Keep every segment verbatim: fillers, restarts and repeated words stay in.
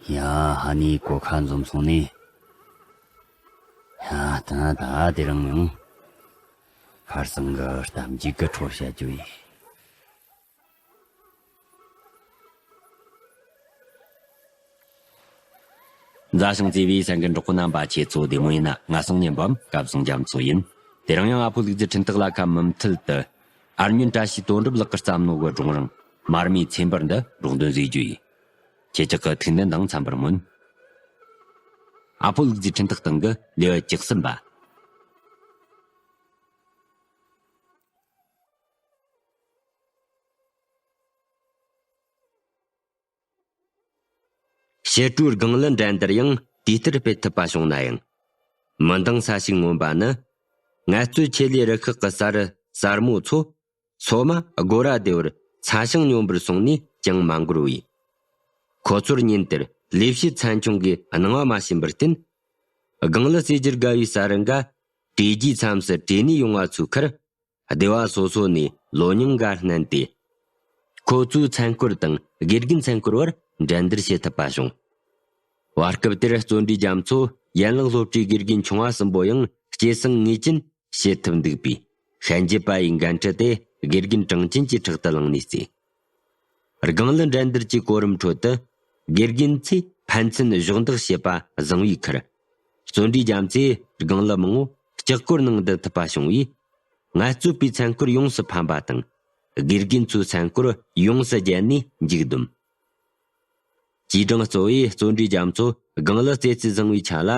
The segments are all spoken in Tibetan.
ཡ། ཧ་ནི་གོ་ཁ་འཛོམས་སོང་ནི། ཡ། ད་ད་དེ་རིང་ཡང་ཁར་སང་གི་གཏམ་རྒྱུད་ཀྱི་འཕྲོ་བཤད་རྒྱུ་ཡིན། མཛའ་ཞིང་བརྩེ་བའི་སེམས་ཀྱི་འགྲོགས་པོ་རྣམ་པ། ཁྱེད་ཚོ་བདེ་མོ་ཡིན་ན། ང་སང་ཉན་པའམ་སྐལ་བཟང་རྒྱ་མཚོ་ཡིན། དེ་རིང་ཡང་ཨ་ཕོ་ལུག་རྫི་འཕྲིན་སྟེགས་ལ་ཁ་མུ་མཐུད་དུ། ཨར་མྱོན་བཀྲ་ཤིས་དོན་གྲུབ་ལགས་ཀྱིས་བརྩམས་ནོ་གི་སྒྲུང་རིང་མར་མེའི་ཚེ་འབར་འདི་སྒྲོག་འདོན་བཟོས་རྒྱུ་ཡིན། ཁྱེད་ཅག་གི་ཐུགས་འདུན་དང་འཚམ་པར་སྨོན། ཨ་ཕོ་ལུག་རྫི་འཕྲིན་སྟེགས་སྟེང་གི་ལེའུ་བཅུ་གསུམ་པ། ཕྱི་དྲོའི་སྒང་ལ་འགྲན་བསྡུར་ཡང་དེ་ལྟར་སྤེལ་ཐུབ་པ་བྱུང་ན་ཡང་། མི་འདང་ས་ཞིག་མངོན་པ་ནི། ངལ་རྩོལ་ཆེད་ལས་རུ་ཁག་གི་གསར་གསར་མོ་ཚོ། སོ་མ་སྒོ་ར་སྡེ་བར་ཚ་ཞིང་སྙོམས་པར་སོང་ནས་ཅང་མ་འགོར་བས། ཁོ་ཚོར་ཉིན་དེར་ལས་བྱེད་ཚན་ཆུང་གིས་གནང་བ་མ་བྱིན་པར་བརྟེན། སྒང་ལ་རྩེ་རྒྱུར་དགའ་བའི་གསར་རུ་འགའ་བྲེལ་རྒྱུའི་མཚམས་སུ་བྲེལ་ནས་ཡོང་བ་ཚོའི་ཁར། སྡེ་བ་སོ་སོ་ནས་ལོ་རྙིང་འགའ་བསྣན་ཏེ། ཁོ་ཚོའི་མཚན་སྐོར་དང་དགེ་རྒན་མཚན་སྐོར་བར་འགྲན་བསྡུར་བྱེད་ཐུབ་པ་བྱུང་། བར་སྐབས་དེར་བརྩོན་འགྲུས་རྒྱ་མཚོ་ཡན་ལག་སློབ་གྲྭའི་དགེ་རྒན་ཆུང་བ་གསུམ་པོ་ཡང་སྐྱེད་སྲིང་ངེས་ཅན་བྱེད་ཐུབ་འདུག་པས། ཤན་འབྱེད་པ་ཡི་འགན་འཁྲི་དེ་དགེ་རྒན་གྲངས་ཅན་གྱི་ཕྲག་ཏུ་བླངས་ནས་བརྩིས། སྒང་ལ་འགྲན་བསྡུར་གྱི་གོ་རིམ་ཁྲོད་དུ། དགེ་རྒན་ཚོས་ཕན་ཚུན་གཞོགས་འདེགས་བྱེད་པ་བཟང་བའི་ཁར། བརྩོན་འགྲུས་རྒྱ་མཚོས་སྒང་ལ་མང་བོ་ལྕགས་སྐོར་ནང་འདུ་ཐུབ་པ་བྱུང་བས། ངལ་རྩོལ་པའི་མཚན་སྐོར་ཡོངས་སུ་ཕམ་པ་དང་། དགེ་རྒན་ཚོའི་མཚན་སྐོར་ཡོངས་སུ་རྒྱལ་ནས་མཇུག་བསྡོམས། ཅེས་སྒྲེང་གཙོ་བོས་བརྩོན་འགྲུས་རྒྱ་མཚོ་སྒང་ལ་རྩེ་རྩེ་བཟང་བའི་ཆ་ལ།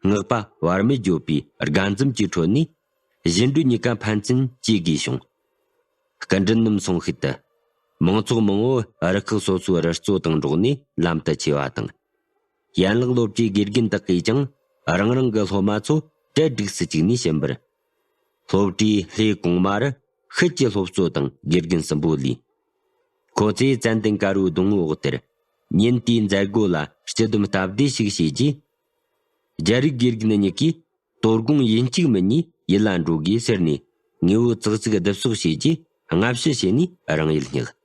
བསྔགས་པ་བར་མེད་བརྗོད་པའི་དགའ་འཛུམ་གྱི་ཁྲོད་ནས། བཞིན་འགྲོ་གཉིས་ཀ་ཕན་ཚུན་གཅེས་དགོས་བྱུང་། སྐུ་མགྲོན་རྣམས་སོང་ཤུལ་དུ། མང་ཚོགས་མང་བོ་རུ་ཁག་སོ་སོའི་རུ་གཙོ་དང་འགྲོགས་ནས་ལམ་དུ་ཆས་པ་དང་། ཡན་ལག་སློབ་གྲྭའི་དགེ་རྒན་དག་གིས་ཀྱང་རང་རང་གི་སློབ་མ་ཚོ་གྲལ་སྒྲིག་སུ་བཅུག་ནས་ཕྱིན་པར། སློབ་གྲྭའི་ལྷེ་གོང་མ་རུ་ཤུལ་གྱི་སློབ་གཙོ་དང་དགེ་རྒན་གསུམ་པོ་ལུས། ཁོ་ཚོས་ཙན་དན་དཀར་པོའི་སྡོང་བོའི་འོག་དེར། ཉིན་དེའི་མཛད་སྒོ་ལ་སྤྱི་བསྡོམས་སྟབས་བདེ་ཞིག་བྱས་རྗེས། རྒྱ་རིགས་དགེ་རྒན་གཉིས་ཀས་དོ་དགོང་ཡིན་གཅིག་མིན་གཉིས་ཡུལ་ལ་འགྲོ་དགོས་ཟེར་ནས། དངོས་པོ་ཙག་ཙིག་བསྡུ་གསོག་བྱས་རྗེས། སྔ་ཕྱི་བྱས་ནས་རང་ཡུལ་བསྙེགས།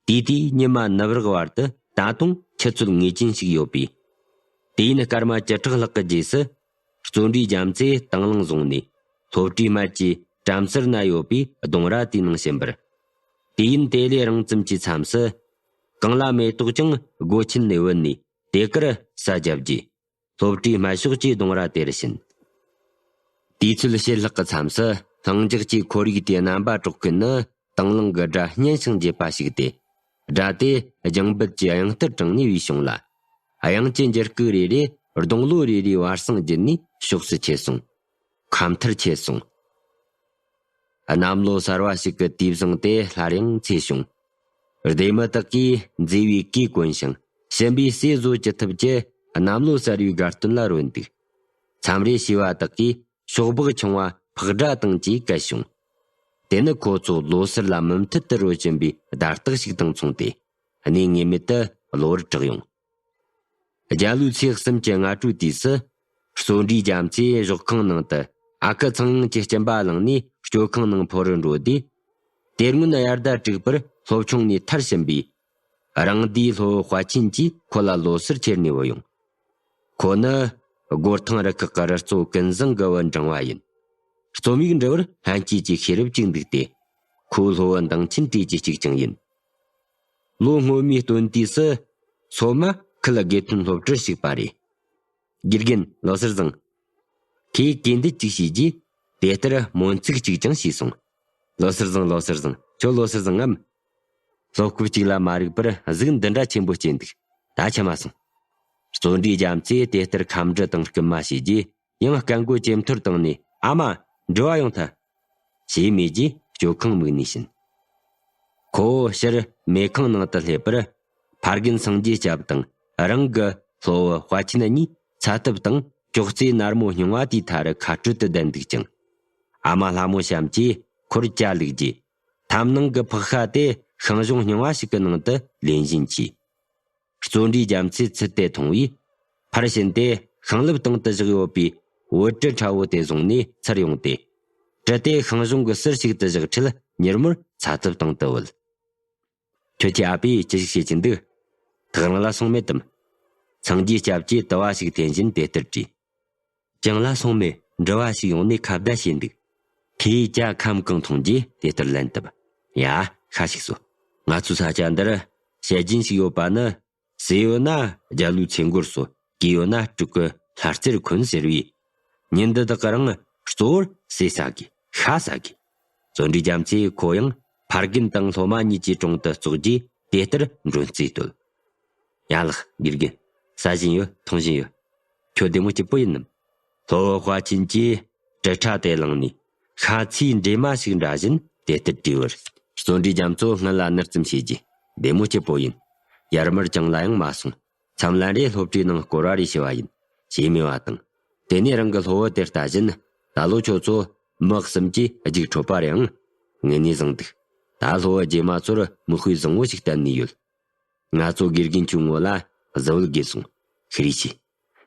དེའི་དུས་ཉི་མ་ནུབ་རག་བར་དུ་ད་དུང་ཆུ་ཚོད་ངེས་ཅན་ཞིག་ཡོད་པས། དུས་ཡུན་སྐར་མ་བཅུ་ཕྲག་ལྷག་གི་རྗེས་སུ། བརྩོན་འགྲུས་རྒྱ་མཚོས་དང་བླངས་བཟུང་ནས། སློབ་གྲྭའི་སྨད་ཀྱི་བྲམ་ཟེར་ན་ཡོད་པའི་ལྡུང་ར་དེའི་ནང་ཕྱིན་པར། དུས་ཡུན་དེ་ལས་རིང་ཙམ་གྱི་མཚམས་སུ། གངས་ལ་མེ་ཏོག་ཀྱང་སྒོ་ཆེན་ནས་བུད་ནས། དེ་གར་ས་བརྒྱབ་རྗེས། སློབ་གྲྭའི་སྨད་ཕྱོགས་ཀྱི་ལྡུང་ར་དེར་ཕྱིན། དུས་ཚོད་ཕྱེད་ལྷག་གི་མཚམས་སུ། ལྷིང་འཇགས་ཀྱི་ཁོར་ཡུག་དེའི་རྣམ་པ་དཀྲོག་མཁན་ནི། དང་བླངས་ཀྱི་སྒྲ་སྙན་ཞིང་འཇེབས་པ་ཞིག་སྟེ། སྒྲ་དེ་རྒྱང་འབུད་ཀྱི་དབྱངས་ལྟར་དྲངས་ནས་བུད་བྱུང་ལ། དབྱངས་ཀྱི་འགྱུར་ཁུག་རེ་རེས་རྡུང་ལོ་རེ་རེའི་བར་གསེང་བརྒྱུད་ནས་ཕྱོགས་སུ་ཁྱེར་སོང་། ཁ་མཐར་ཁྱེར་སོང་། གནམ་ལོ་གསར་བ་ཞིག་གི་དུས་བཟང་དེ་སླར་ཡང་འཚོལ་བྱུང་། སྡེ་མི་དག་གིས་མཛེས་པའི་གོས་གོན་ཞིང་། ཞིམ་པའི་ཟས་བཟོ་ཅི་ཐུབ་ཀྱིས་གནམ་ལོ་གསར་བའི་དགའ་སྟོན་ལ་རོལ་འདུག་མཚམས་རེ་བྱིས་པ་དག་གིས་ཤོག་སྦག་ཆུང་བ་ཕག་སྒྲ་དང་བཅས་བཀལ་བྱུང་། དེ་ནི་ཁོ་ཚོ་ལོ་གསར་ལ་མུ་མཐུད་དུ་རོལ་བཞིན་པའི་བརྡ་རྟགས་ཤིག་དང་མཚུངས་ཏེ། གནས་ངེས་མེད་དུ་གློ་བུར་གྲགས་ཡོང་། རྒྱ་ལོའི་ཚེས་གསུམ་གྱི་སྔ་དྲོའི་དུས་སུ། བརྩོན་འགྲུས་རྒྱ་མཚོས་གཞོགས་ཁང་ནང་དུ་ཨ་ཁུ་ཚངས་དབྱངས་ཀྱི་སྐྱིན་པ་བླངས་ནས་སྤྱོད་ཁང་ནང་འཕུར་རུ་འགྲོ་དུས། དེ་སྔོན་དབྱར་ཟླ་དྲུག་པར་སློབ་ཆུང་ནས་ཐར་ཕྱིན་པའི་རང་སྡེའི་སློབ་བུ་དཔའ་ཆེན་གྱིས་ཁོ་ལ་ལོ་གསར་ཁྱེར་ནས་བུད་ཡོང་། ཁོ་ནི་སྒོར་ཐང་རུ་ཁག་གི་རུ་གཙོ་ཀུན་བཟང་གི་བུ་འབྲིང་བ་ཡིན། རྩོམ་ཡིག་འབྲི་བར་ལྷན་སྐྱེས་ཀྱི་ཤེས་རབ་ཅིག་འདུག་སྟེ། ཁོའི་སློབ་བུ་འདང་ཆེན་གྲས་ཀྱི་གཅིག་ཀྱང་ཡིན། ལོ་སྔོན་མའི་སྟོན་དུས་སུ། སོ་མ་ཁུལ་དགེ་ཐོན་སློབ་གྲྭར་ཞུགས་པ་རེད། དགེ་རྒན་ལོ་གསར་བཟང་། ཁོས་གུས་འདུད་ཅིག་བྱས་རྗེས། དེ་ལྟར་སྨོན་ཚིག་ཅིག་ཀྱང་བྱས་སོང་། ལོ་གསར་བཟང་། ལོ་གསར་བཟང་། ཁྱོད་ལོ་གསར་བཟང་ངམ། སློབ་སྐབས་གཅིག་ལ་མ་རིག་པར་གཟུགས་འདི་འདྲ་ཆེན་པོ་སྐྱེས་འདུག་ད་ཆ་མ་སོང་། བརྩོན་འགྲུས་རྒྱ་མཚོས་དེ་ལྟར་ཁམས་འདྲི་དང་རྐུན་མ་བྱས་རྗེས། ཡང་སྐད་མགོ་ཇེ་མཐོར་བཏང་ནས། ཨ་མ། འགྲུལ་བ་ཡོང་ཐལ། ཞེས་སྨྲས་རྗེས་སྤྱོད་ཁང་མིག་ནས་ཕྱིན། ཁོ་བོ་ཕྱིར་མལ་ཁང་ནང་དུ་སླེབས་པར། ཕ་རྒན་སངས་རྒྱས་སྐྱབས་དང་རང་གི་སློབ་བུ་དཔའ་ཆེན་གཉིས་ཚ་ཐབ་དང་ཅོག་ཙེ་ནར་མོ་རྙིང་བ་དེའི་མཐའ་རུ་ཁ་སྤྲོད་དུ་བསྡད་འདུག་ཅིང་། ཨ་མ་ལྷ་མོ་བྱམས་ཀྱིས་ཁོར་ཇ་བླུགས་རྗེས། ཐབ་ནང་གི་ཕག་ཤ་དེ་ཤིང་གཞོང་རྙིང་བ་ཞིག་གི་ནང་དུ་ལེན་བཞིན་མཆིས། བརྩོན་འགྲུས་རྒྱ་མཚོས་ཚུལ་དེ་མཐོང་བས། ཕར་ཕྱིན་ཏེ་ཤིང་ལེབ་སྟེང་དུ་བཞག་ཡོད་པའི་བོད་གྲུ་ཁྲ་བོ་དེ་བཟུང་ནས་ཚུར་ཡོང་སྟེ། གྲུ་དེ་ཤིང་གཞོང་གི་ཟུར་ཞིག་ཏུ་བཞག་འཕྲལ་མྱུར་མོར་ཚ་ཐབ་སྟེང་དུ་བུད། ཁྱོད་ཀྱི་ཨ་ཕས་ཅི་ཞིག་བྱེད་ཀྱིན་འདུག་ཐག་རིང་ལ་སོང་མེད་དམ། སངས་རྒྱས་སྐྱབས་ཀྱིས་དུ་བ་ཞིག་འཐེན་བཞིན་དེ་ལྟར་དྲིས། ཅང་ལ་སོང་མེད། འགྲུལ་བ་ཞིག་ཡོང་ནས་ཁ་བརྡ་བྱས་འདུག་ཁོས་ཇ་ཁམ་གང་འཐུང་རྗེས་དེ་ལྟར་ལན་བཏབ། ཡ། ཤ་ཞིག་གསོ། ང་ཚོའི་ས་ཆ་འདིར་བཤད་རྒྱུན་ཞིག་ཡོད་པ་ནི། ཟས་ཡོད་ན་རྒྱ་ལོའི་ཚེ་མགུར་གསོ། གོས་ཡོད་ན་སྤྲུལ་སྐུ་ལྷ་རྩེར་འཁོན་ཟེར་བས། ཉིན་འདི་དག་གི་རིང་གཙོ་བོར་ཟས་ཟ་དགོས། ཤ་ཟ་དགོས། བརྩོན་འགྲུས་རྒྱ་མཚོས་ཁོ་ཡང་ཕ་རྒན་དང་སློབ་མ་གཉིས་ཀྱི་དྲུང་དུ་བཙོག་རྗེས་དེ་ལྟར་མགྲོན་རྩིས་བཏོད། ཡ་ལགས། དགེ་རྒན། ཟ་བཞིན་ཡོད། འཐུང་བཞིན་ཡོད། ཁྱོད་བདེ་མོ་སྐྱིད་པོ་ཡིན་ནམ། སློབ་བུ་དཔའ་ཆེན་གྱིས་དྲིལ་ཕྲ་དེ་བླངས་ནས་ཤ་ཚའི་འདྲེས་མ་ཞིག་འདྲ་བཞིན་དེ་ལྟར་དྲིས་པར། བརྩོན་འགྲུས་རྒྱ་མཚོ་སྔུན་ལ་ནུར་ཙམ་བྱས་རྗེས་བདེ་མོ་སྐྱིད་པོ་ཡིན། ཡར་མར་ཅང་ལ་ཡང་མ་སོང་། མཚམས་ལན་རེ་སློབ་གྲྭའི་ནང་སྐོར་བ་རེ་བྱས་པ་ཡིན། ཞེས་སྨྲས་པ་དང་། དེ་ནས་རང་གི་སློབ་བུ་དེར་ལྟ་བཞིན། ད་ལོ་ཁྱོད་ཚོ་མི་གསུམ་གྱིས་རྒྱུགས་འཕྲོད་པ་རེད་ཨང་། དངོས་གནས་བཟང་འདུག་ད་སློབ་བུ་རྗེས་མ་ཚོར་མིག་དཔེ་བཟང་བོ་ཞིག་བསྟན་ནས་ཡོད། ང་ཚོ་དགེ་རྒན་གྱི་ངོ་ལ་གཟི་བུལ་དགོས་སོང་། ཤི་རི་ཆི།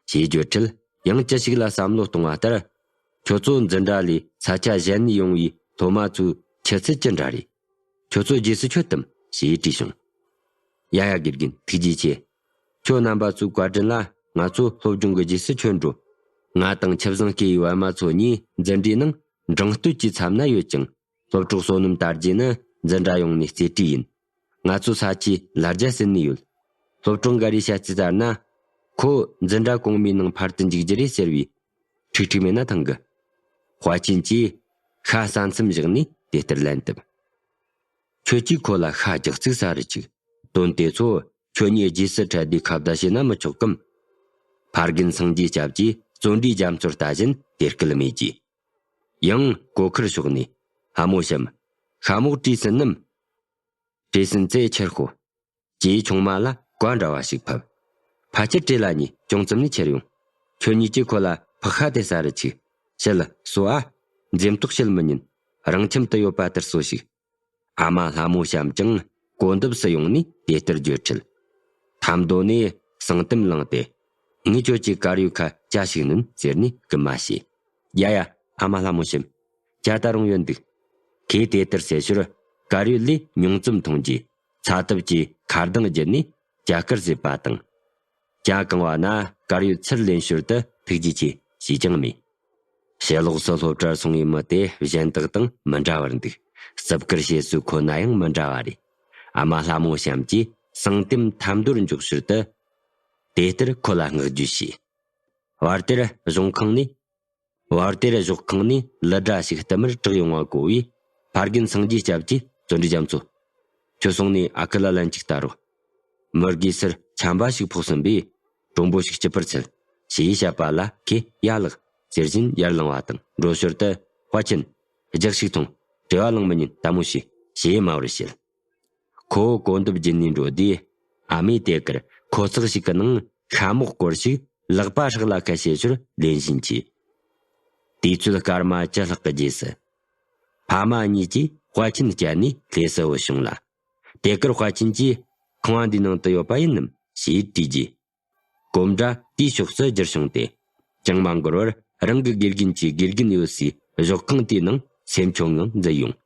ཞེས་བརྗོད་འཕྲལ་ཡང་ཅི་ཞིག་ལ་བསམ་བློ་གཏོང་བ་ལྟར། ཁྱོད་ཚོ་འཛིན་གྲྭ་ལས་ས་ཆ་གཞན་ནས་ཡོང་བའི་སློབ་མ་ཚོའི་ཆུ་ཚད་ཅི་འདྲ་རེད། ཁྱོད་ཚོ་རྗེས་སུ་ཁྱོད་དམ་ཞེས་དྲིས་བྱུང་། ཡ་ཡ་དགེ་རྒན་ཐུགས་རྗེ་ཆེ། ཁྱོད་རྣམ་པ་ཚོའི་བཀའ་དྲིན་ལ་ང་ཚོ་སློབ་སྦྱོང་གི་རྗེས་སུ་ཁྱོད་འགྲོ། ང་དང་ཆུ་བཟང་སྐྱེ་ཡི་བར་མ་ཚོ་གཉིས་འཛིན་གྲྭའི་ནང་འབྲིང་སྟོད་ཀྱི་མཚམས་ན་ཡོད་ཅིང་། སློབ་གྲོགས་བསོད་ནམས་དར་རྒྱས་ནི་འཛིན་གྲྭ་ཡོངས་ནས་རྩེ་གྲས་ཡིན། ང་ཚོ་ས་ཆའི་ལ་རྒྱ་ཟིན་ནས་ཡོད། སློབ་གྲོགས་འགའ་རེས་བཤད་རྩིས་ལྟར་ན། ཁོ་འཛིན་གྲྭ་གོང་མའི་ནང་ཕར་དུ་འཇུག་རྒྱུ་རེད་ཟེར་བས། ཁྲིག་ཁྲིག་མེད་ན་ཐང་གི། དཔའ་ཆེན་གྱིས་ཤ་ཟ་མཚམས་བཞག་ནས་དེ་ལྟར་ལན་བཏབ། ཁྱོད་ཀྱིས་ཁོ་ལ་ཤ་རྒྱག་ཚིག་ཟ་རུ་ཅིག་དོན་དེ་ཚོ་ཁྱོད་གཉིས་རྗེས་སུ་འཕྲད་དུས་ཁ་བརྡ་བྱས་ན་མི་ཆོག་གམ། ཕ་རྒན་སངས་རྒྱས་སྐྱབས་ཀྱིས་བརྩོན་འགྲུས་རྒྱ་མཚོར་ལྟ་བཞིན་དེ་སྐུལ་སྨྲས་ཀྱིས། ཡང་གོ་ཁར་ཕྱོགས་ནས། ལྷ་མོ་བྱམས། ཤ་མོག་བྲིས་ཟིན་ནམ། བྲིས་ཟིན་ཚེ་ཁྱེར་ཤོག་ཅེས་ཆུང་མ་ལ་བཀའ་འདྲ་བ་ཞིག་ཕབ། ཕ་ཁྱེར་བྲེལ་ལ་ཉེ་ཅུང་ཙམ་ནས་ཁྱེར་ཡོང་། ཁྱོད་གཉིས་ཀྱིས་ཁོ་ལ་ཕག་ཤ་དེ་ཟ་རུ་ཆིག་བྱེད་ལ་གསོ་ཨ། འཛེམ་དོགས་བྱེད་མི་ཉན། རང་ཁྱིམ་དུ་ཡོད་པ་ལྟར་གསོ་ཞིག་ཨ་མ་ལྷ་མོ་བྱམས་ཀྱང་གོ་འདབས་སུ་ཡོང་ནས་དེ་ལྟར་བརྗོད་འཕྲལ། ཐམ་རྡོ་ནས་ཟངས་ལྟེམ་བླངས་ཏེ། ངས་ཁྱོད་ཀྱི་དཀར་ཡོལ་ཁ་ཇ་ཞིག་ནོན་ཟེར་ནས་སྐུལ་མ་བྱས། ཡ་ཡ། ཨ་མ་ལྷ་མོ་བྱམས། ཇ་ད་རུང་ཡོད་འདུག་ཁོས་དེ་ལྟར་ཟེར་ཞོར་དཀར་ཡོལ་ལས་ཉུང་ཙམ་འཐུང་རྗེས་ཚ་ཐབ་ཀྱིས་ཁ་གདངས་བརྒྱུད་ནས་ཇ་དཀར་བཟོས་པ་དང་། ཇ་གང་བ་ན་དཀར་ཡོལ་ཚུར་ལེན་ཞོར་དུ་ཐུགས་རྗེ་ཆེ་ཞེས་ཀྱང་སྨྲས། ཕྱི་ལོགས་སུ་སློབ་གྲྭར་སོང་བའི་མི་དེ་གཞན་དག་དང་མི་འདྲ་བར་འདུག་རྩིབ་དཀར་བྱེད་སའི་ཁོ་ན་ཡང་མི་འདྲ་བ་རེད། ཨ་མ་ལྷ་མོ་བྱམས་ཀྱིས་ཟངས་ལྟེམ་ཐམ་རྡོར་འཇོག་ཞོར་དུ། དེ་ལྟར་ཁོ་ལ་བསྔགས་བརྗོད་བྱས། བར་དེར་གཞུང་ཁང་ནས། བར་དེར་གཞོགས་ཁང་ནས་ལི་སྒྲ་ཞིག་བསྟུད་མར་གྲགས་ཡོང་བ་གོ་བས། ཕ་རྒན་སངས་རྒྱས་སྐྱབས་ཀྱིས་བརྩོན་འགྲུས་རྒྱ་མཚོ། ཁྱོད་སོང་ནས་ཨ་ཁུ་ལ་ལན་ཅིག་བལྟ་རོགས། མི་དགོས་སར་ཆམ་པ་ཞིག་ཕོག་ཟིན་པས། གྲུང་པོ་ཞིག་སྐྱིད་པར་འཚལ། ཞེས་བཤད་པ་ལ་ཁོས་ཡ་ལགས་ཟེར་བཞིན་ཡར་ལངས་པ་དང་འགྲོ་ཞོར་དུ། དཔའ་ཆེན། རྒྱགས་ཤིག་འཐུང་། བྲེལ་བ་ལངས་མི་ཉན། དལ་མོ་བྱོས། ཞེས་དམའ་བར་བཤད། ཁོ་བོ་གོ་འདབ་བརྒྱུད་ནས་འགྲོ་དུས། ཨ་མས་དེ་གར་ཁོ་ཚག་ཞིག་གི་ནང་ཤ་མོག་སྐོར་ཞིག་ལག་པ་ཧྲག་ལ་ཁ་བྱེད་ཞོར་ལེན་བཞིན་མཆིས། དུས་ཚོད་སྐར་མ་བཅུ་ལྷག་གི་རྗེས་སུ། ཕ་མ་གཉིས་ཀྱིས་དཔའ་ཆེན་བསྐྱལ་ནས་ལྷས་སུ་བུད་བྱུང་ལ། དེ་གར་དཔའ་ཆེན་གྱིས་ཁང་བ་འདིའི་ནང་དུ་ཡོད་པ་ཡིན་ནམ་ཞེས་དྲིས་རྗེས། གོམ་སྒྲ་དེའི་ཕྱོགས་སུ་བསྒྱུར་བྱུང་སྟེ། ཅང་མ་འགོར་བར་རང་གི་དགེ་རྒན་གྱི་དགེ་རྒན་ཡོད་སའི་གཞོགས་ཁང་དེའི་ནང་སེམས་ཆུང་ངང་འཛུལ་ཡོང་།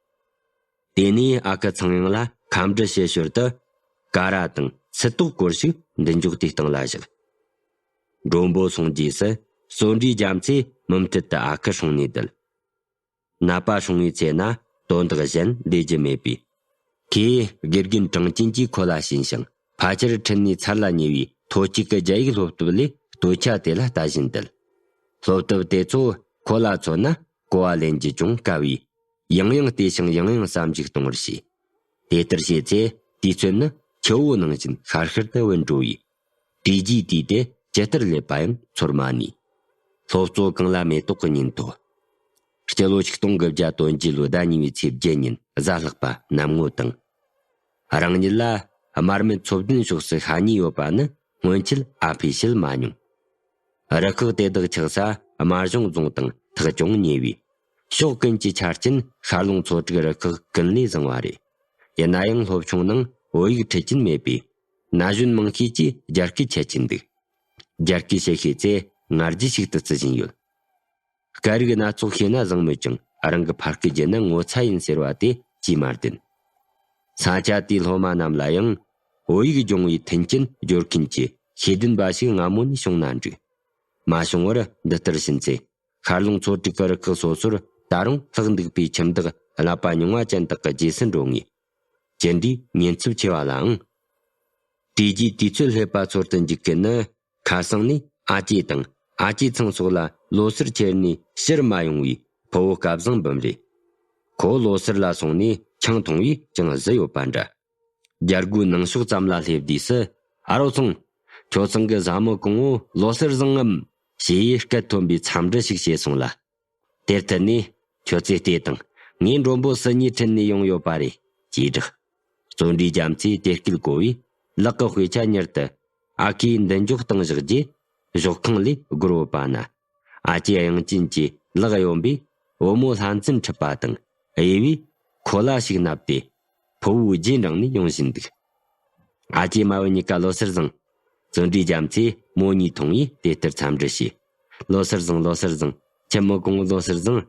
དེ་ནས་ཨ་ཁུ་ཚངས་དབྱངས་ལ་ཁམས་འདྲི་བྱེད་ཞོར་དུ། ཀ་ར་དང་ཚིལ་ཏོག་སྐོར་ཞིག་མདུན་ཅོག་དེའི་སྟེང་ལ་བཞག་མགྲོན་པོ་སོང་རྗེས་སུ་བརྩོན་འགྲུས་རྒྱ་མཚོས་མུ་མཐུད་དུ་ཨ་ཁུ་སྲུང་ནས་བསྡད། ནད་པ་སྲུང་བའི་ཚེ་ན་དོན་དག་གཞན་ལས་རྒྱུ་མེད་པས། ཁོས་དགེ་རྒན་གྲངས་ཅན་གྱིས་ཁོ་ལ་བྱིན་ཞིང་ཕལ་ཆེར་ཁྲིད་ནས་ཚར་ལ་ཉེ་བའི་ཐོ་གཅིག་གི་རྒྱ་ཡིག་སློབ་དེབ་ལས་སྟོད་ཆ་དེ་ལ་ལྟ་བཞིན་བསྡད། སློབ་དེབ་དེ་ཚོ་ཁོ་ལ་མཚོན་ན་གོ་བ་ལེན་རྒྱུ་ཅུང་དཀའ་བས། ཡང་ཡང་བལྟས་ཤིང་ཡང་ཡང་བསམ་གཞིག་གཏོང་བར་བྱས། དེ་ལྟར་བྱས་ཚེ་དུས་ཚོད་ནི་ཆུ་བོ་ནང་བཞིན་ཤར་ཤར་དུ་བུད་འགྲོ་བས། དུས་རྒྱུན་དུས་དེ་ཇི་ལྟར་སླེབས་པ་ཡང་ཚོར་མ་ནུས། སློབ་གཙོ་གངས་ལ་མེ་ཏོག་གི་ཉིན་ཐོ། སྤྱི་ལོ་ཆིག་སྟོང་དགུ་བརྒྱ་དོན་བརྒྱད་ལོའི་ཟླ་གཉིས་པའི་ཚེས་བརྒྱད་ཉིན་གཟའ་ལྷག་པ་གནམ་ངོ་དྭངས། རང་ཉིད་ལ་དམར་མེད་ཚོ་བདུན་ཕྱོགས་སུ་ཤ་ཉེ་ཡོད་པ་ནི་སྔོན་ཆད་ཨ་ཕས་བཤད་མ་མྱོང་། རུ་ཁག་དེ་དག་ཆགས་ས་དམར་གཞུང་རྫོང་དང་ཐག་ཅུང་ཉེ་བས། ཕྱོགས་ཀུན་གྱི་ཆ་རྐྱེན་ཤར་ལུང་ཚོ་དྲུག་རུ་ཁག་ཀུན་ལས་བཟང་བ་རེད། ཡིན་ན་ཡང་སློབ་ཆུང་ནང་བོད་ཡིག་ཁྲིད་ཀྱིན་མེད་པས། ན་གཞོན་མང་ཤས་ཀྱིས་རྒྱ་སྐད་འཆད་ཀྱིན་འདུག་རྒྱ་སྐད་བཤད་ཤེས་ཚེ་ང་རྒྱལ་ཞིག་ཏུ་བརྩི་བཞིན་ཡོད། སྐད་རིགས་སྣ་ཚོགས་ཤེས་ན་བཟང་མོད་ཀྱང་རང་གི་ཕ་སྐད་བརྗེད་ན་ངོ་ཚ་ཡིན་ཟེར་བ་དེ་ཅིས་མ་བདེན། ས་ཆ་དེའི་སློབ་མ་རྣམས་ལ་ཡང་བོད་ཡིག་སྦྱོང་བའི་མཐུན་རྐྱེན་སྦྱོར་མཁན་གྱི་ ཤེས་ལྡན་པ་ཞིག་སྔ་མོ་ནས་བྱུང་ན་འགྲིག་མ་བྱུང་བར་འདི་ལྟར་ཕྱིན་ཚེ། མཁར་རླུང་མཚོ་དྲུག་གི་རུ་ཁག་སོ་སོར་ད་རུང་ལྷག་འདུག་པའི་ཁྱིམ་བདག་ཀླད་པ་རྙིང་བ་ཅན་དག་གི་རྗེས་སུ་འགྲོ་ངེས། ཅི་འདྲའི་ཉེན་ཚབས་ཆེ་བ་ལའང་། དེ་རྗེས་དུས་ཚོད་སླེབས་པ་ཚོར་དུ་འཇུག་གི་ནི། ཁ་སང་ནས་ཨ་ཅེ་དང་ཨ་ཅེ་ཚང་སོགས་ལ་ལོ་སར་ཁྱེར་ནས་ཕྱིར་མ་ཡོང་བའི་ཕུ་བོ་སྐལ་བཟང་འབུམ་རེད། ཁོ་ལོ་སར་ལ་སོང་ནས་ཆང་འཐུང་བས་ཅུང་བཟི་ཡོད་པ་འདྲ། རྒྱལ་སྒོའི་ནང་ཕྱོགས་ཙམ་ལ་སླེབས་དུས་སུ། ཨ་རོགས་ཚང་། ཁྱོད་ཚང་གི་བཟའ་མི་གང་བོ་ལོ་སར་བཟང་ངམ། ཞེས་སྐད་མཐོན་པོས་འཚམས་འདྲི་ཞིག་བྱས་སོང་ལ། དེར་ཐད་ནས། ཁྱོད་ཚོས་བལྟས་དང་། ངའི་མགྲོན་པོ་སུ་གཉིས་ཁྲིད་ནས་ཡོང་ཡོད་པ་རེད། ཅེས་བསྒྲགས། བརྩོན་འགྲུས་རྒྱ་མཚོས་དེ་སྐད་གོ་བས། ལག་གི་དཔེ་ཆ་མྱུར་དུ། ཨ་ཁུའི་མདུན་འཇོག་སྟེང་བཞག་རྗེས། གཞོགས་ཁང་ལས་སྒོར་བུད་པ་ན། ཨ་ཅེ་དབྱངས་ཅན་གྱིས་ལག་གཡོན་པས་བུ་མོ་ལྷ་འཛིན་ཁྲིད་པ་དང་། གཡས་པས་ཁོ་ལ་ཞིག་མནབས་ཏེ། ཕུ་བོའི་རྗེས་འབྲངས་ནས་ཡོང་བཞིན་འདུག་ཨ་ཅེ་མ་བུ་གཉིས་ཀ་ལོ་སར་བཟང་། བརྩོན་འགྲུས་རྒྱ་མཚོས་མོ་གཉིས་མཐོང་བས་དེ་ལྟར་འཚམས་འདྲི་བྱས། ལོ་སར་བཟང་། ལོ་སར་བཟང་། ཁྱིམ་མི་གང་བོ་ལོ་སར་བཟང་།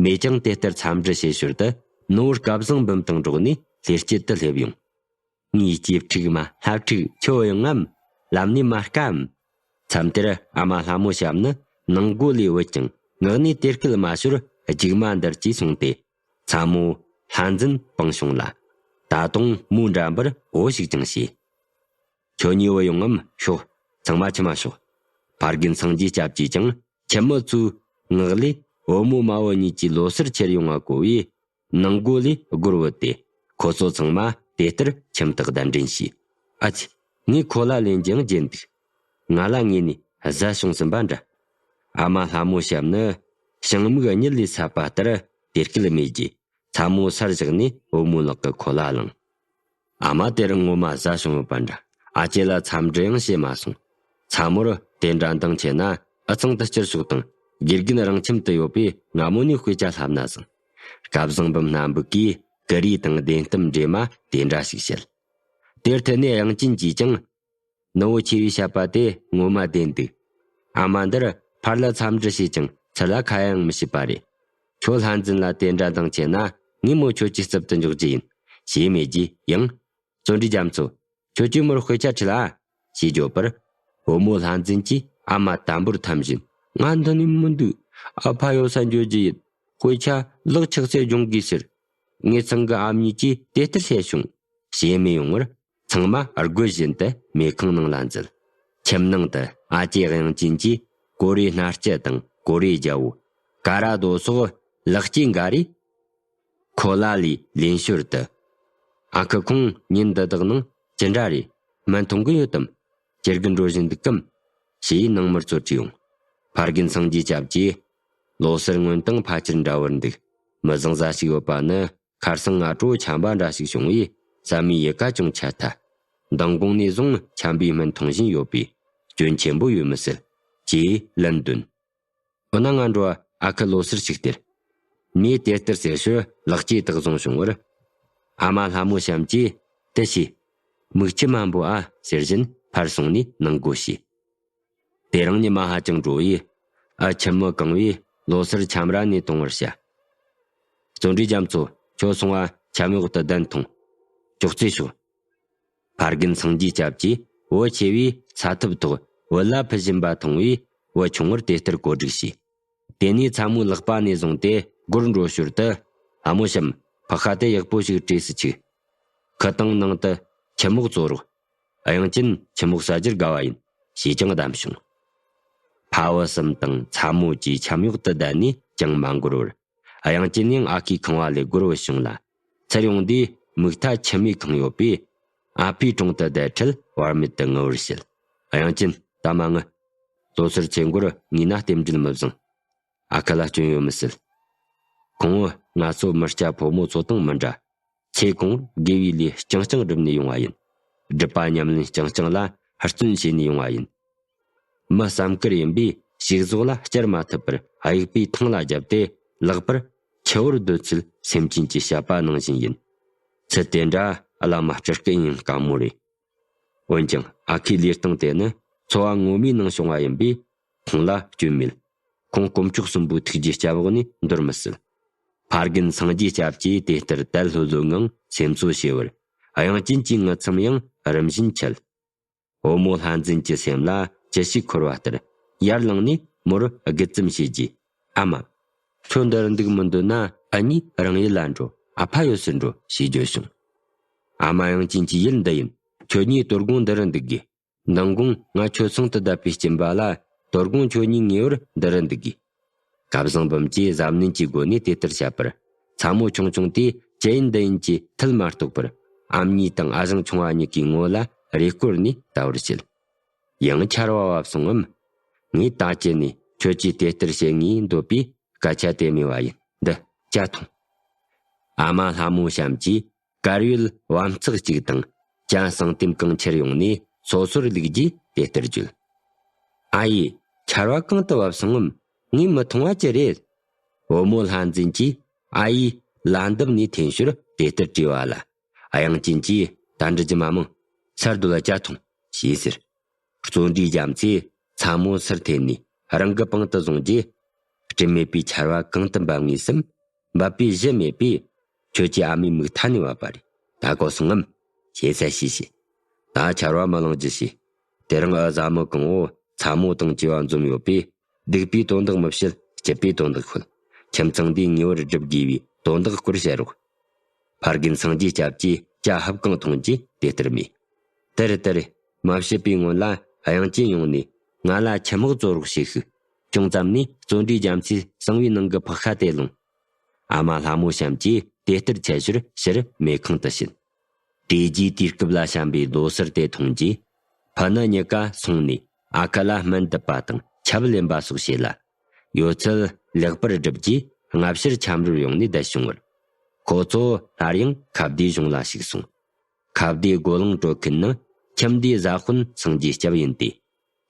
མོས་ཀྱང་དེ་ལྟར་འཚམས་འདྲི་བྱེད་ཞོར་དུ་ནོར་བུ་སྐལ་བཟང་འབུམ་དང་འགྲོགས་ནས་ལྷས་སྐྱིད་དུ་སླེབས་ཡོང་། ངའི་སྐྱེས་ཕྲུག་མ་ལྷ་ཕྲུག་ཁྱོད་ཡོང་ངམ། ལམ་ནས་མ་དཀའ་འམ། མཚམས་དེར་ཨ་མ་ལྷ་མོ་ཞབས་ནི་ནང་སྒོ་ལས་བུད་ཅིང་ངག་ནས་དེ་སྐད་མ་ཤོར་རྒྱུག་མ་འདར་གྱིས་སོང་སྟེ། ཚ་མོ་ལྷ་འཛིན་སྤངས་བྱུང་ལ། ད་དུང་མོ་འདྲ་འབུར་འོ་ཞིག་ཀྱང་བྱས། ཁྱོད་གཉིས་བུད་ཡོང་ངམ་ཤོག་ཚང་མ་ཁྱིམ་མ་ཤོག་ཕ་རྒན་སངས་རྒྱས་སྐྱབས་ཀྱིས་ཀྱང་ཁྱིམ་མི་ཚོའི་ངག་ལས་བུ་མོ་མ་བུ་གཉིས་ཀྱིས་ལོ་སར་ཁྱེར་ཡོང་བ་གོ་བས། ནང་སྒོ་ལས་སྒོར་བུད་དེ་ཁོ་ཚོ་ཚང་མ་དེ་ལྟར་ཁྱིམ་དུ་གདན་འདྲེན་བྱས། ཨ་ཙི། ངས་ཁོ་ལ་ལན་ཀྱང་བརྒྱབ་འདུག་ང་ལ་ངེས་ནས་བཟའ་བྱུང་ཟིན་པ་འདྲ། ཨ་མ་ལྷ་མོ་ཞབས་ནི་ཞིང་མིག་གཉིད་ལས་སད་པ་ལྟར་དེ་སྐད་སྨྲས་རྗེས། ཚ་མོ་སར་བཞག་ནས་བུ་མོའི་ལག་གི་ཁོ་ལ་བླངས། ཨ་མ་དེར་ངོ་མ་བཟའ་བྱུང་ཡོད་པ་འདྲ། ཨ་ཅེ་ལ་འཚམས་འདྲི་ཡང་བྱས་མ་སོང་། ཚ་མོར་དེ་འདྲ་འདང་ཆེ་ན་ཨ་ཚང་དུ་བསྐྱུར་ཤོག་དང་། དགེ་རྒན་རང་ཁྱིམ་དུ་ཡོད་པས་སྔ་མོ་ནས་དཔེ་ཆ་བསླབ་ན་བཟང་། སྐལ་བཟང་འབུམ་སྣ་འབུག་གིས་ཀུ་རེ་དང་བདེན་གཏམ་འདྲེས་མ་དེ་འདྲ་ཞིག་བཤད། དེར་ཐད་ནས་དབྱངས་ཅན་གྱིས་ཀྱང་། ནུ་བོ་ཆེ་བའི་བཤད་པ་དེ་ངོ་མ་བདེན་འདུག་ཨ་མ་འདིར་ཕར་ལ་འཚམས་འདྲི་བྱས་ཀྱང་ཚུར་ལ་ཁ་ཡང་མི་བྱེད་པ་རེད། ཁྱོད་ལྷ་འཛིན་ལ་དེ་འདྲ་འདང་ཆེ་ན་ངས་མོ་ཁྱོད་ཀྱི་རྩིབ་ཏུ་འཇོག་རྒྱུ་ཡིན། ཞེས་སྨྲས་རྗེས་ཡང་། བརྩོན་འགྲུས་རྒྱ་མཚོ། ཁྱོད་ཀྱིས་མོར་དཔེ་ཆ་ཁྲིད་ལ། ཞེས་བརྗོད་པར། བུ་མོ་ལྷ་འཛིན་གྱིས་ཨ་མ་དམ་པོར་འཐམ་བཞིན། ང་འདི་ནས་མི་འདུག་ཨ་ཕ་ཡོད་ས་འགྱོ་རྒྱུ་ཡིན། དཔེ་ཆ་ལག་ཆགས་ཚེ་སྦྱོང་དགོས་ཟེར། ངེད་ཚང་གི་ཨ་མྱེས་ཀྱིས་དེ་ལྟར་བཤད་བྱུང་། ཞེས་སྨྲས་ཡོང་བར། ཚང་མ་སྒོ་བཞིན་དུ་མེ་ཁང་ནང་ལ་འཛུལ། ཁྱིམ་ནང་དུ་ཨ་ཅེ་དབྱངས་ཅན་གྱིས་ཀོ་རེ་སྣ་ལྕེ་དང་ཀོ་རེ་རྒྱལ་པོ། ཀ་ར་རྡོ་སོགས་ལག་སྐྱེས་འགའ་རེ། ཁོ་ལ་ལས་ལེན་ཞོར་དུ། ཨ་ཁུ་ཁོང་ཉིན་འདི་དག་ནང་ཅི་འདྲ་རེད། མི་མཐོང་གི་ཡོད་དམ། ཇེ་རྒུད་འགྲོ་བཞིན་འདུག་གམ། ཞེས་ནང་མིར་ཚོར་དྲིས་ཡོང་། ཕ་རྒན་སངས་རྒྱས་སྐྱབས་ཀྱིས། ལོ་སར་སྔོན་དང་ཕལ་ཆེར་འདྲ་བར་འདུག་མི་བཟང་ཟ་ཞིག་ཡོད་པ་ནི། ཁར་སང་ང་དྲོ་ཆམ་པ་འདྲ་ཞིག་བྱུང་བས་ཟ་མའི་ཡལ་ག་ཅུང་ཆད་ཐལ། མདང་དགོང་ནས་བཟུང་ཆམ་པའི་སྨན་འཐུང་བཞིན་ཡོད་པས་སྐྱོན་ཆེན་པོ་ཡོད་མི་སྲིད། ཅེས་ལན་བཏོན། འོ་ན་ང་འགྲོ་ཨ་ཁུ་ལོ་སར་ཞིག་སྟེར། མོས་དེ་ལྟར་ཟེར་ཞོར་ལག་སྐྱེས་དག་བཟུང་བྱུང་བར། ཨ་མ་ལྷ་མོ་བྱམས་ཀྱིས་དེ་བྱས། མིག་ཆུ་མ་འབོ་ཨ་ཟེར་བཞིན་ཕར་སོང་ནས་ནང་སྒོ་ཕྱེས། དེ་རིང་ཉི་མ་ཧ་ཅང་དྲོ་བས། ཨ་ཁྱིམ་མི་གང་བས་ལོ་སར་ཆམ་ར་ནས་གཏོང་བར་བྱ། བརྩོན་འགྲུས་རྒྱ་མཚོ། ཁྱོད་སོང་བ་ཆམ་འོག་ཏུ་གདན་འཐུང་། ཅོག་ཙེ་ཤོག་ཕ་རྒན་སངས་རྒྱས་སྐྱབས་ཀྱིས་བུ་ཆེ་བས་ས་ཐབ་ཐོག་བུ་ལ་ཕུད་བཞིན་པ་མཐོང་བས་བུ་ཆུང་བར་དེ་ལྟར་གོ་སྒྲིག་བྱས། དེ་ནས་ཚ་མོའི་ལག་པ་ནས་བཟུང་སྟེ་སྒོར་འགྲོ་ཞོར་དུ། ལྷ་མོ་བྱམས། ཕག་ཁ་དེ་ཡག་པོ་ཞིག་བྲིས་སུ་ཆུག་ཁུ་དང་ནང་དུ་ཁྱི་མོག་བཙོ་རོགས། དབྱངས་ཅན་ཁྱི་མོག་ཟ་རྒྱུར་དགའ་བ་ཡིན། ཞེས་ཀྱང་གདམས་བྱུང་། ཕ་བུ་གསུམ་དང་ཚ་མོ་བཅས་ཆམ་འོག་ཏུ་བསྡད་ནས་ཅང་མ་འགོར་བར། དབྱངས་ཅན་ཡང་ཨ་ཁུའི་ཁང་བ་ལས་སྒོར་བུད་བྱུང་ལ། ཚུར་ཡོང་དུས་མིག་མཐའ་ཁྱི་མོས་ཁེངས་ཡོད་པས། ཨ་ཕའི་དྲུང་དུ་བསྡད་འཕྲལ་བར་མེད་དུ་ངུ་བར་བྱེད། དབྱངས་ཅན། ད་མ་ངུ། ལོ་སར་ཚེ་འགོར་ངུས་ན་རྟེན་འབྲེལ་མི་བཟང་། ཨ་ཁུ་ལ་སྐྱོན་ཡོད་མི་སྲིད། ཁོང་བུ་ང་ཚོ་མི་སྐྱ་ཕོ་མོ་ཚོ་དང་མི་འདྲ། ཚེ་གང་བོར་དགེ་བའི་ལས་རྐྱང་རྐྱང་བསྒྲུབས་ནས་ཡོང་བ་ཡིན། སྒྲུབ་པ་ཉམས་ལེན་རྐྱང་རྐྱང་ལ་ཧུར་བརྩོན་བྱས་ནས་ཡོང་བ་ཡིན། མི་བསམ་དཀར་ཡིན་པས་ཞིག་ཟོག་ལ་བསྐྱུར་མ་ཐུབ་པར་དབྱུག་པས་ཐང་ལ་བརྒྱབ་སྟེ་ལེགས་པར་ཁྱི་བོར་སྡོད་ཚུལ་སེམས་ཅན་གྱི་བཤད་པ་ནང་བཞིན་ཡིན། ཚུལ་དེ་འདྲ་བླ་མ་སྤྲུལ་སྐུ་ཡིན་དཀའ་མོ་རེད། འོན་ཀྱང་ཨ་ཁུའི་ལུས་སྟེང་དེ་ནི་འཚོ་བ་ངོ་མའི་ནང་བྱུང་བ་ཡིན་པས་ཁོང་ལ་སྐྱོན་མེད། ཁོང་དཀོན་མཆོག་གསུམ་པོའི་ཐུགས་རྗེའི་སྐྱབས་འོག་ནས་འདོར་མི་སྲིད། ཕ་རྒན་སངས་རྒྱས་སྐྱབས་ཀྱིས་དེ་ལྟར་དལ་ལྷོད་ལྷོད་ངང་སེམས་གསོ་བྱས་པར། དབྱངས་ཅན་གྱི་ངུ་མཚམས་ཡང་རིམ་བཞིན་ཆད། བུ་མོ་ལྷ་འཛིན་གྱི་སེམས་ལ་ཅི་ཞིག་འཁོར་བ་ལྟར་ཡར་ལངས་ནས་མོར་སྒུལ་ཙམ་བྱས་རྗེས། ཨ་མ། ཁྱོད་འདིར་འདུག་མི་འདོད་ན་འུ་གཉིས་རང་ཡུལ་ལ་འགྲོ། ཨ་ཕ་ཡོད་སར་འགྲོ་ཞེས་བརྗོད་བྱུང་། ཨ་མ་དབྱངས་ཅན་གྱི་ཡུལ་འདི་ཡིན། ཁྱོད་གཉིས་དོ་དགོང་འདི་རུ་འདུག་དགོས། མདང་དགོང་ང་ཁྱོད་ཚང་དུ་བསྡད་པའི་སྐྱིན་པ་ལ་དོ་དགོང་ཁྱོད་གཉིས་ངེས་པར་འདི་རུ་འདུག་དགོས། སྐལ་བཟང་འབུམ་གྱིས་གཟབ་ནན་གྱི་སྒོ་ནས་དེ་ལྟར་བཤད་པར། ཚ་མོ་ཆུང་ཆུང་དེས་ཅི་ཡིན་འདི་ཡིན་གྱི་མཐིལ་མ་གཏོགས་པར། ཨ་མྱེས་དང་ཨ་ཞང་ཆུང་བ་གཉིས་ཀའི་ངོ་ལ་རེ་སྐོར་ནས་ལྟ་བར་བྱེད། ཡང་ཆར་བ་བབས་སོང་ངམ། ངས་ད་ཅི་ནས་ཁྱོད་ཀྱིས་དེ་ལྟར་བྱེད་ངེས་འདོད་པའི་སྐད་ཆ་དེ་སྨྲས་པ་ཡིན། འདི་ཇ་འཐུང་། ཨ་མ་ལྷ་མོ་བྱམས་ཀྱིས་དཀར་ཡོལ་བམ་ཚག་ཅིག་དང་ཇ་གསང་ལྟེམ་གང་ཁྱེར་ཡོང་ནས་སོ་སོར་བླུགས་རྗེས་དེ་ལྟར་བརྗོད། ཨ་ཡེ། ཆར་བ་གང་དུ་བབས་སོང་ངམ། ངས་མི་མཐོང་བ་ཅི་རེད། བུ་མོ་ལྷ་འཛིན་གྱིས་ཨ་ཡེ་ལ་འདབས་ནས་འཐེན་ཞོར་དེ་ལྟར་དྲིས་པ་ལ། དབྱངས་ཅན་གྱིས་ད་འདྲི་རྒྱུ་མ་མང་། སར་སྡོད་ལ་ཇ་འཐུང་ཞེས་ཟེར། བརྩོན་འགྲུས་རྒྱ་མཚོས་ཚ་མོ་སར་འཐེན་ནས་རང་གི་པང་དུ་བཟུང་རྗེས། སྤྲིན་མེད་པའི་ཆར་བ་གང་དུ་འབབ་ངེས་སམ། འབབ་པའི་གཞི་མེད་པས། ཁྱོད་ཀྱི་ཨ་མའི་མིག་མཐའ་ནས་བབས་པ་རེད། ད་གོ་སོང་ངམ། ཞེས་ཟེར་ཞེས་བྱས། ད་ཆར་བ་མི་ལང་རྒྱུ་བྱས། དེ་རིང་ཨ་བཟའ་མི་གང་བོ་ཚ་མོ་དང་བཅས་པ་འཛོམས་ཡོད་པས། སྡིག་པའི་དོན་དག་མི་བྱེད། སྐྱིད་པའི་དོན་དག་ཤོད། ཁྱིམ་ཚང་འདི་ངེས་པར་སྒྲུབ་དགོས་པའི་དོན་དག་སྐོར་བཤད་རོགས། ཕ་རྒན་སངས་རྒྱས་སྐྱབས་ཀྱིས་ཇ་ཧབ་གང་འཐུང་རྗེས་དེ་ལྟར་སྨྲས། དེར་དེར། མ་བཤད་པའི་སྔོན་ལ་དབྱངས་ཅན་ཡོང་ནས་ང་ལ་ཁྱི་དམག་བཙོ་རོགས་བྱེད་ཤིག། ཅུང་ཙམ་ནས་བརྩོན་འགྲུས་རྒྱ་མཚོས་གསང་བའི་ནང་གི་ཕག་ཤ་དེ་ལོངས། ཨ་མ་ལྷ་མོ་བྱམས་ཀྱིས་དེ་ལྟར་འཆད་ཞོར་ཕྱིར་མེ་ཁང་དུ་ཕྱིན། དེ་རྗེས་དུས་སྐབས་ལ་བཤམས་པའི་ལོ་སར་དེ་འཐུང་རྗེས། ཕུ་ནུ་གཉིས་ཀ་སོང་ནས་ཨ་ཁུ་ལ་སྨན་འདུབ་པ་དང་ཆབ་ལེན་པ་སོགས་བྱས་ལ། ཡོད་ཚད་ལེགས་པར་བསྒྲུབས་རྗེས་སྔ་ཕྱིར་ཆབ་འགྲོར་ཡོང་ནས་བསྡད་བྱུང་བར། ཁོ་ཚོ་སླར་ཡང་ཁ་བདེའི་གཞུང་ལ་ཞུགས་སོང་། ཁ་བདེའི་སྒོ་ལང་དཀྲོལ་མཁན་ནི་ཁྱིམ་བདེའི་བཟའ་དཔོན་སངས་རྒྱས་སྐྱབས་ཡིན་ཏེ།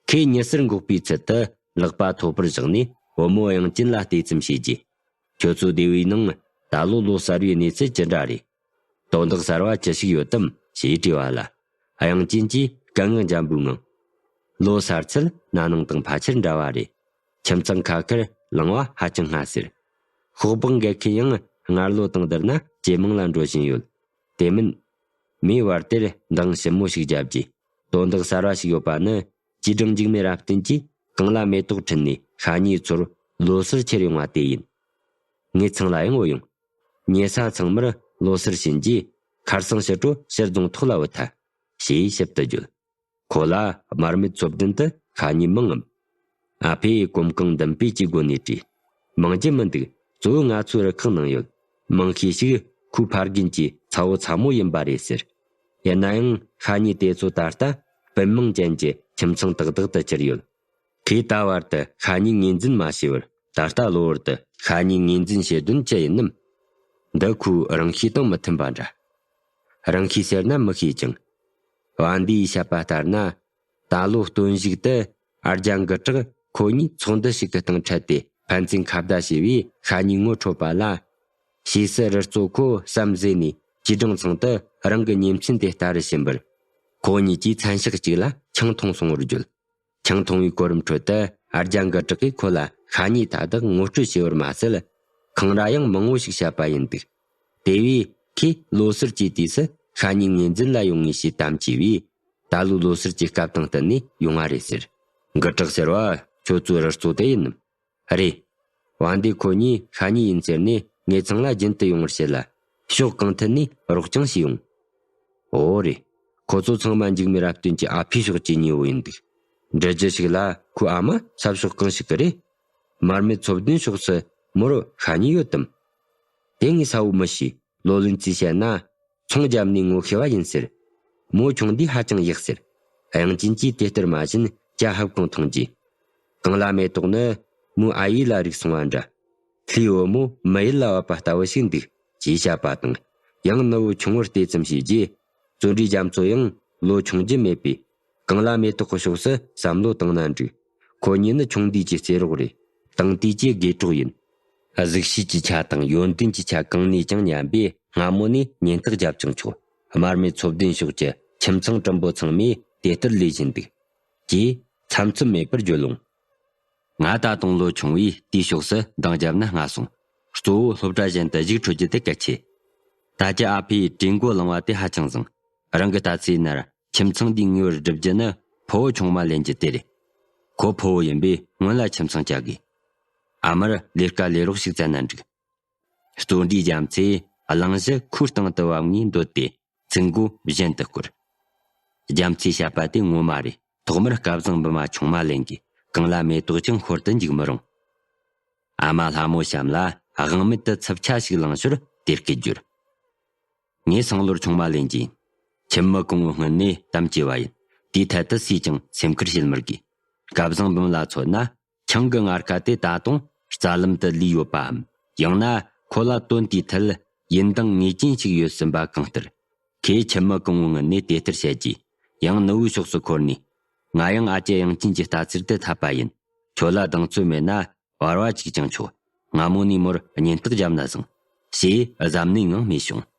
ཁོས་མྱི་སེར་འགོག་པའི་ཚུལ་དུ་ལག་པ་མཐོ་པོར་བཞག་ནས་བུ་མོ་དབྱངས་ཅན་ལ་བལྟས་ཙམ་བྱས་རྗེས། ཁྱོད་ཚོའི་སྡེ་བའི་ནང་ད་ལོ་ལོ་གསར་བའི་གནས་ཚུལ་ཅི་འདྲ་རེད། དོན་དག་གསར་བ་ཅི་ཞིག་ཡོད་དམ་ཞེས་དྲིས་པ་ལ། དབྱངས་ཅན་གྱིས་སྐད་ངག་འཇམ་པོའི་ངང་། ལོ་གསར་ཚུལ་ན་ནིང་དང་ཕལ་ཆེར་འདྲ་བ་རེད། ཁྱིམ་ཚང་ཁ་ཁར་ལང་བ་ཧ་ཅང་སྔ་ཟེར། ཤོག་སྦག་འགེལ་མཁན་ཡང་སྔར་ལོ་དང་བསྡུར་ན་ཇེ་མང་ལ་འགྲོ་བཞིན་ཡོད། དེ་མིན། མིའི་བར་དེར་འདང་ཞིབ་མོ་ཞིག་བརྒྱབ་རྗེས། དོན་དག་གསར་བ་ཞིག་ཡོད་པ་ནི། ཅི་སྒྲིང་འཇིགས་མེད་རབ་བརྟན་གྱིས་གངས་ལ་མེ་ཏོག་ཁྲིད་ནས་ཤ་ཉེ་ཚོར་ལོ་སར་ཁྱེར་ཡོང་བ་དེ་ཡིན། ངེད་ཚང་ལ་ཡང་འོ་ཡོང་། ཉེ་ས་ཚང་མར་ལོ་སར་བྱིན་རྗེས། ཁར་སང་ཕྱི་དྲོ་ཕྱིར་རྫོང་ཐོག་ལ་བུད་ཐལ། ཞེས་ཞིབ་ཏུ་བརྗོད། ཁོ་ལ་དམར་མེ་མཚོ་བདུན་དུ་ཤ་ཉེ་མང་ངམ། ཨ་ཕས་གོམ་གང་མདུན་སྤོས་ཀྱི་སྒོ་ནས་དྲིས། མང་རྒྱུ་མི་འདུག། གཙོ་བོ་ང་ཚོའི་རུ་ཁག་ནང་ཡོད། མང་ཤས་ཤིག་ཁོའི་ཕ་རྒན་གྱི་ཚ་བོ་ཚ་མོ་ཡིན་པ་རེད་ཟེར། ཡིན་ན་ཡང་ཤ་ཉེ་དེ་ཚོ་ད་ལྟ་སྤུན་མང་ཅན་གྱི་ཁྱིམ་ཚང་ཏག་ཏག་ཏུ་གྱུར་ཡོད། ཁོས་ད་བར་དུ་ཤ་ཉེ་ངོས་འཛིན་མ་བྱས་པར། ད་ལྟ་གློ་བུར་དུ་ཤ་ཉེ་ངོས་འཛིན་བྱེད་དོན་ཅི་ཡིན་ནམ། འདི་ཁོའི་རང་ཤེས་དང་མི་མཐུན་པ་འདྲ། རང་ཤེས་ཟེར་ན་མི་ཤེས་ཀྱང་། བན་དེའི་བཤད་པ་ལྟར་ན། ད་ལོ་སྟོན་གཞུག་ཏུ་ཨ་རྒྱ་འགུ་བྲག་ཁོ་གཉིས་ཚོགས་འདུ་ཞིག་གི་སྟེང་འཕྲད་དེ་ཕན་ཚུན་ཁ་བརྡ་བྱས་པས་ཤ་ཉེ་ངོ་འཕྲོད་པ་ལ། ཕྱིས་སུ་རི་གཙོ་ཁོ་བསམ་གཟས་ནས་ཅི་སྒྲིང་ཚང་དུ་རང་གི་ཉིན་མཚན་དེ་ལྟ་རུ་ཕྱིན་པར། ཁོ་གཉིས་ཀྱིས་མཚན་ཞག་གཅིག་ལ་ཆང་འཐུང་སོང་བར་བརྗོད། ཆང་འཐུང་བའི་གོ་རིམ་ཁྲོད་དུ་ཨ་རྒྱ་འགུ་བྲག་གིས་ཁོ་ལ་ཤ་ཉེ་མཐའ་དག་ངོ་སྤྲོད་བྱས་པར་མ་ཟད། འཁང་ར་ཡང་མང་བོ་ཞིག་བཤད་པ་ཡིན་འདུག། དེ་བས་ཁོས་ལོ་སར་གྱི་དུས་སུ་ཤ་ཉེ་ངོས་འཛིན་ལ་ཡོང་ངེས་ཞེས་དམ་བཅས་པས། ད་ལོའི་ལོ་སར་གྱི་སྐབས་དང་བསྟུན་ནས་ཡོང་བ་རེད་ཟེར། འགུ་བྲག་ཟེར་བ་ཁྱོད་ཚོའི་རི་གཙོ་དེ་ཡིན་ནམ། རེད། བན་དེ་ཁོ་གཉིས་ཤ་ཉེ་ཡིན་ཟེར་ནས་ངེད་ཚང་ལ་རྒྱུན་དུ་ཡོང་བར་བཤད་ལ། ཕྱོགས་གང་ཐད་ནས་རོགས་ཀྱང་བྱས་ཡོང་། འོ་རེད། ཁོ་ཚོ་ཚང་མ་འཇིགས་མེད་རབ་བརྟན་གྱི་ཨ་ཕའི་ཕྱོགས་ཀྱི་ཉེ་བོ་ཡིན་འདུག། འདྲི་རྒྱུ་ཞིག་ལ་ཁོའི་ཨ་མ་ས་ཕྱོགས་གང་ཞིག་གི་རེད། མར་མེ་མཚོ་བདུན་ཕྱོགས་སུ་མོར་ཤ་ཉེ་ཡོད་དམ། དེ་ངས་གསལ་བོ་མི་ཤེས། ལོ་ལོན་གྱིས་བཤད་ན། ཚོང་རྒྱབ་ནས་ངོ་ཤེས་པ་ཡིན་ཟེར། མོ་ཆུང་དུས་ཧ་ཅང་ཡག་ཟེར། དབྱངས་ཅན་གྱིས་དེ་ལྟར་མ་བྱིན་ཇ་ཧབ་གང་འཐུང་རྗེས། གངས་ལ་མེ་ཏོག་ནི་མོའི་ཨ་ཡེ་ལ་རིགས་སོང་བ་འདྲ། ལྷའི་བུ་མོ་མི་ཡུལ་ལ་བབས་པ་ལྟ་བུ་ཞིག་འདུག་ཅེས་བཤད་པ་དང་། ཡང་ནུ་བོ་ཆུང་བོར་བལྟས་ཙམ་བྱས་རྗེས། བརྩོན་འགྲུས་རྒྱ་མཚོ་ཡང་ལོ་ཆུང་རྒྱུ་མེད་པས། གངས་ལ་མེ་ཏོག་གི་ཕྱོགས་སུ་བསམ་བློ་བཏང་ན་འགྲིག། ཁོ་གཉིས་ནི་ཆུང་དུས་ཀྱི་རྩེད་རོགས་རེད། དང་དུས་ཀྱི་དགེ་གྲོགས་ཡིན། གཟུགས་བྱད་ཀྱི་ཆ་དང་ཡོན་ཏན་གྱི་ཆ་གང་ནས་ཀྱང་ཉམས་པས། སྔ་མོ་ནས་ཉེན་བརྟག་བརྒྱབ་ཀྱང་ཆོག། དམར་མེ་མཚོ་བདུན་ཕྱོགས་ཀྱི་ཁྱིམ་ཚང་གྲུང་པོ་ཚང་མས་དེ་ལྟར་ལས་བཞིན་འདུག། ཅེས་ཚམ་ཚོམ་མེད་པར་བརྗོད་ལོང་། ང་ད་དུང་ལོ་ཆུང་བས་དེའི་ཕྱོགས་སུ་འདང་བརྒྱབ་ན་སྔ་སོང་། གཙོ་བོ་སློབ་གྲྭ་གཞན་དུ་ཞུགས་འཕྲོད་རྒྱུ་དེ་གལ་ཆེ། ད་ཀྱི་ཨ་ཕས་གྲོས་འགོ་བླངས་པ་དེ་ཧ་ཅང་བཟང་། རང་གི་ལྟ་ཚུལ་ནར། ཁྱིམ་ཚང་འདིའི་ངེས་པར་སྒྲུབ་རྒྱུ་ནི་ ཕུ་བོ་ཆུང་མ་ལེན་རྒྱུ་དེ་རེད། ཁོ་ཕུ་བོ་ཡིན་པས་སྔོན་ལ་ཁྱིམ་ཚང་བཅའ་དགོས། ཨ་མར་ལས་ཀ་ལས་རོགས་ཤིག་བཙལ་ན་འགྲིག། བརྩོན་འགྲུས་རྒྱ་མཚོས་གླིང་བཞི་ཁོའི་སྟེང་དུ་བབས་ངེས་འདོད་དེ་ཚིག་མགོ་གཞན་དུ་བསྐོར། རྒྱ་མཚོས་བཤད་པ་དེ་ངོ་མ་རེད། ཐོག་མར་སྐལ་བཟང་འབུམ་མ་ཆུང་མ་ལེན་དགོས། གང་ལ་མེ་ཏོག་ཀྱང་ཤོར་དུ་འཇུག་མི་རུང་། ཨ་མ་ལྷ་མོ་བྱམས་ལ་དབང་མེད་དུ་ཚབས་ཆ་ཞིག་བླངས་ཞོར་དེ་སྐད་བརྗོད། ངས་སང་ལོར་ཆུང་མ་ལེན་རྒྱུ་ཡིན། ཁྱིམ་མི་གང་བོའི་སྔུན་ནས་གཏམ་བཅད་པ་ཡིན། དེའི་ཐད་དུ་སུས་ཀྱང་སེམས་ཁུར་བྱེད་མི་དགོས། སྐལ་བཟང་འབུམ་ལ་མཚོན་ན། ཆང་གི་ངར་ཁ་དེ་ད་དུང་རྩ་ལམ་དུ་ལུས་ཡོད་པའམ། ཡང་ན་ཁོ་ལ་དོན་དེའི་ཐད་ཡིན་དང་ངེས་ཅན་ཞིག་ཡོད་ཟིན་པ་གང་ལྟར། ཁོས་ཁྱིམ་མི་གང་བོའི་སྔུན་ནས་དེ་ལྟར་བཤད་རྒྱུས། ཡང་ནུ་བོའི་ཕྱོགས་སུ་འཁོར་ནས། ང་ཡང་ཨ་ཅེ་དབྱངས་ཅན་གྱི་ལྟ་ཚུལ་དེ་འཐད་པ་ཡིན། ཁྱོད་ལ་གདེང་ཚོད་མེད་ན་བར་བ་ཅིག་ཅང་ཆོག། སྔ་མོ་ནས་མོར་གཉེན་རྟགས་བརྒྱབ་ན་བཟང་། ཞེས་གཟབ་ནན་ངང་སྨྲས་བྱུང་།